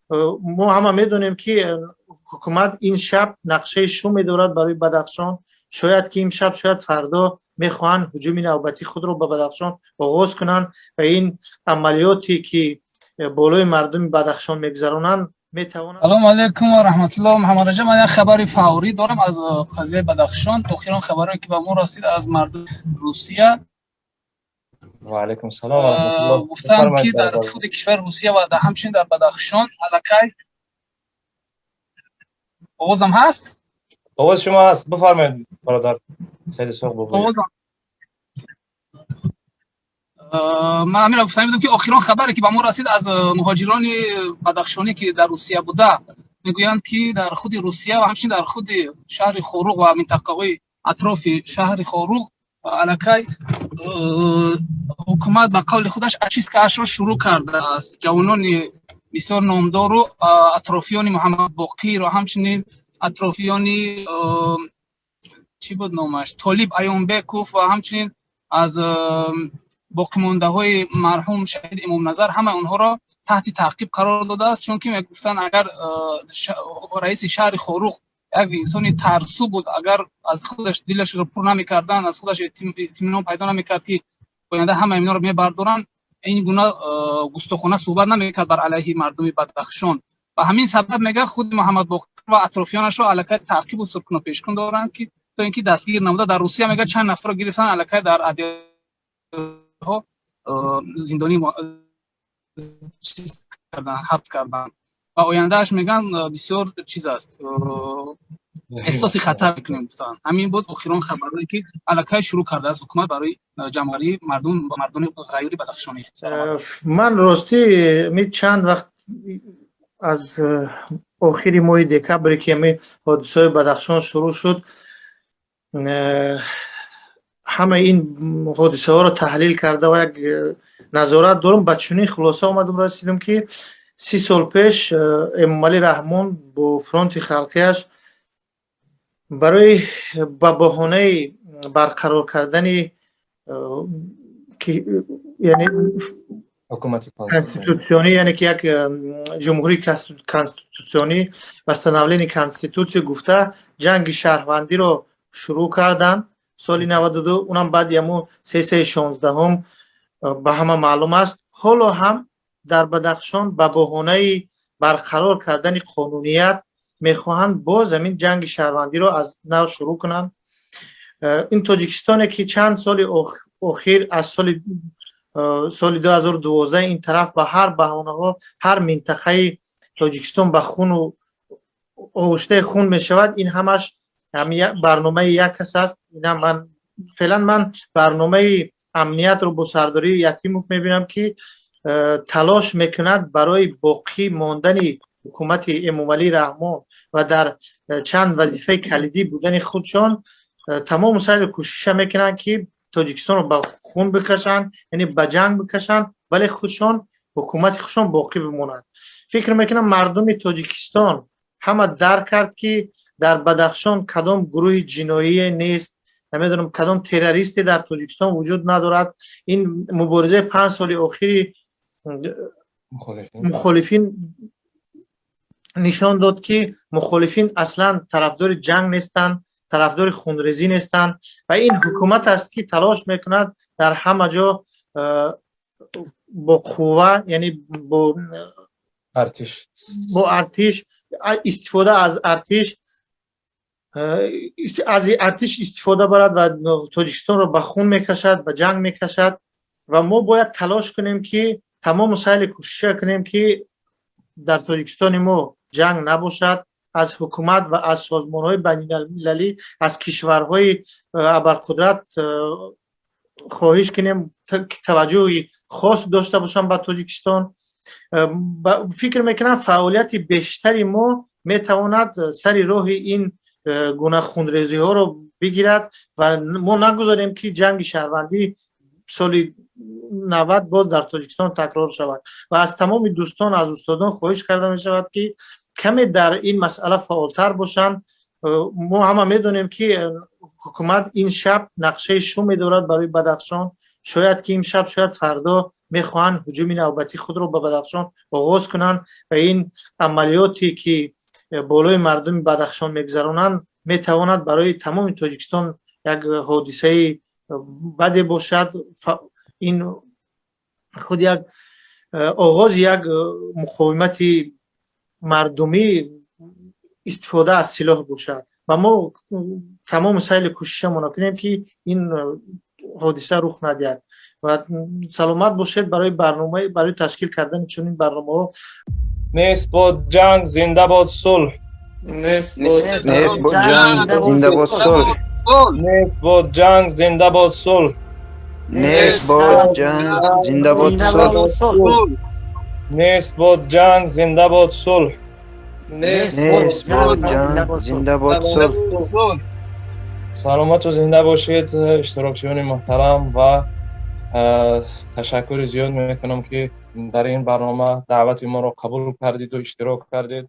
Мо ҳама медонем, ки ҳукумат ин шаб нақшаи шуме дорад барои Бадахшон. Шояд ки имшаб, шояд фардо мехоҳанд ҳуҷуми навбатии худро ба Бадахшон оғоз кунанд ва ин амалиёте, ки болои мардуми Бадахшон мегузаронанд, метавонанд. Салому алайкум ва раҳматуллоҳ, Муҳаммад Раҷаб. Ман як хабари фаврӣ дорам аз қазияи Бадахшон. Охирон хабарое, ки ба мо расид аз мардуми Русия. Ва алайкум салом ва раҳматуллоҳ. Гуфтанд, ки дар худи кишвари Русия ва ҳамчунин дар Бадахшон аллакай. Овозам ҳаст? Овози шумо ҳаст, бифармоед, бародар Саид Исҳоқ Бобоев. Овозам. Ман ҳаминро гуфтанӣ будам, ки охирон хабаре, ки ба мо расид аз муҳоҷирони бадахшонӣ, ки дар Русия буда, мегӯянд, ки дар худи Русия ва ҳамчунин дар худи шаҳри Хоруғ ва минтақаҳои атрофи шаҳри Хоруғ аллакай ҳукумат ба қавли худаш очистка ашро шурӯъ кардааст. Ҷавонони бисёр номдору атрофиёни Муҳаммад Боқиру ҳамчунин атрофиёни, чӣ буд номаш, Толиб Аёнбеков ва ҳамчунин аз боқимондаҳои марҳум шаҳид Имомназар, ҳамаи онҳоро таҳти таъқиб қарор додааст, чунки мегуфтанд, агар раиси шаҳри Хоруғ як инсони тарсу буд, агар аз худаш дилашро пур намекарданд, аз худаш итминон пайдо намекард, ки оянда ҳамаи инҳоро мебардоранд, ин гуна густохона суҳбат намекард бар алайҳи мардуми Бадахшон. Ба ҳамин сабаб, мегӯяд, худи Муҳаммад Боқир ва атрофиёнашро аллакай таъқибу суркунопешкун доранд, ки то ин ки дастгир намуда. Дар Русия, мегӯяд, чанд нафарро гирифтанд, аллакай дар отделҳо зиндонӣ кардан, ҳабс карданд ва ояндааш, мегӯянд, бисёр чиз аст, эҳсоси хатар мекунем, гуфтанд. Ҳамин буд охирон хабарое, ки аллакай шурӯъ кардааст ҳукумат барои ҷамъоварии мардум, мардони ғайри бадахшонӣ. Ман ростӣ ми чанд вақт аз охири моҳи декабре, ки ҳами ҳодисаҳои Бадахшон шурӯъ шуд, ҳамаи ин ҳодисаҳоро таҳлил карда ва як назорат дорам, ба чунин хулоса омадам, расидам, ки 30 сол пеш Эмомалӣ Раҳмон бо Фронти халқияш барои ба баҳонаи барқарор кардани, яъне конститутсионӣ, яъне ки як ҷумҳурии конститутсионӣ, восстановление конституция гуфта, ҷанги шаҳрвандиро шурӯъ карданд соли 92. Унам баъди ҳамун сессияи 16-ум ба ҳама маълум аст. Ҳоло ҳам дар Бадахшон ба баҳонаи барқарор кардани қонуният мехоҳанд боз ҳамин ҷанги шаҳрвандиро аз нав шурӯъ кунанд. Ин Тоҷикистоне, ки чанд соли охир, аз соли 2012 ин тараф, ба ҳар баҳонаҳо ҳар минтақаи Тоҷикистон ба хуну оғуштаи хун мешавад, ин ҳамаш барномаи як кас аст. Ина ман феълан ман барномаи амниятро бо сардории Ятимов мебинам, ки талош мекунад барои боқӣ мондани ҳукумати Эмомалӣ Раҳмон ва дар чанд вазифаи калидӣ будани худшон. Тамому саъю кӯшиша мекунанд, ки Тоҷикистонро ба хун бикашанд, яъне ба ҷанг бикашанд, вале худшон, ҳукумати худшон боқӣ бимонад. Фикр мекунам, мардуми Тоҷикистон ҳама дарк кард, ки дар Бадахшон кадом гурӯҳи ҷиноие нест, намедонам, кадом террористе дар Тоҷикистон вуҷуд надорад. Ин муборизаи 5 соли охири мухолифин нишон дод, ки мухолифин аслан тарафдори ҷанг нестанд, тарафдори хунрезӣ нестанд ва ин ҳукумат аст, ки талош мекунад дар ҳама ҷо бо қувва, яъне бо артиш, бо артиш, истифода аз артиш, аз артиш истифода барад ва Тоҷикистонро ба хун мекашад, ба ҷанг мекашад. Ва мо бояд талош кунем, ки тамому саъю кӯшиша кунем, ки дар Тоҷикистони мо ҷанг набошад. Аз ҳукумат ва аз созмонҳои байналмилалӣ, аз кишварҳои абарқудрат хоҳиш кунем, ки таваҷҷӯҳи хос дошта бошанд ба Тоҷикистон. Фикр мекунам, фаъолияти бештари мо метавонад сари роҳи ин гуна хунрезиҳоро бигирад ва мо нагузорем, ки ҷанги шаҳрвандӣ соли 90 боз дар Тоҷикистон такрор шавад. Ва аз тамоми дӯстон, аз устодон хоҳиш карда мешавад, ки каме дар ин масъала фаъолтар бошанд. Мо ҳама медонем, ки ҳукумат ин шаб нақшаи шуме дорад барои Бадахшон. Шояд ки имшаб, шояд фардо. Мехоҳанд ҳуҷуми навбатии худро ба Бадахшон оғоз кунанд ва ин амалиёте, ки болои мардуми Бадахшон мегузаронанд, метавонад барои тамоми Тоҷикистон як ҳодисаи баде бошад. Ин худ як оғози як муқовимати мардумӣ, истифода аз силоҳ бошад ва мо тамоми саъю кӯшишамонро кунем, ки ин ҳодиса рух надиҳад. Ва саломат бошед барои барнома, барои ташкил кардани чунин барномаҳо. Нест бод ҷанг, зинда бод сулҳ. Нест бод. Нест бод ҷанг, зинда бод сулҳ. Нест бод ҷанг, зинда бод сулҳ. Нест бод ҷанг, зинда бод сулҳ. Нест бод ҷанг, зинда бод сулҳ. Нест Нест бод ҷанг, зинда бод сулҳ. Саломату зинда бошед, иштирокчиёни муҳтарам, ва ташаккури зиёд мекунам, ки дар ин барнома даъвати моро қабул кардиду иштирок кардед.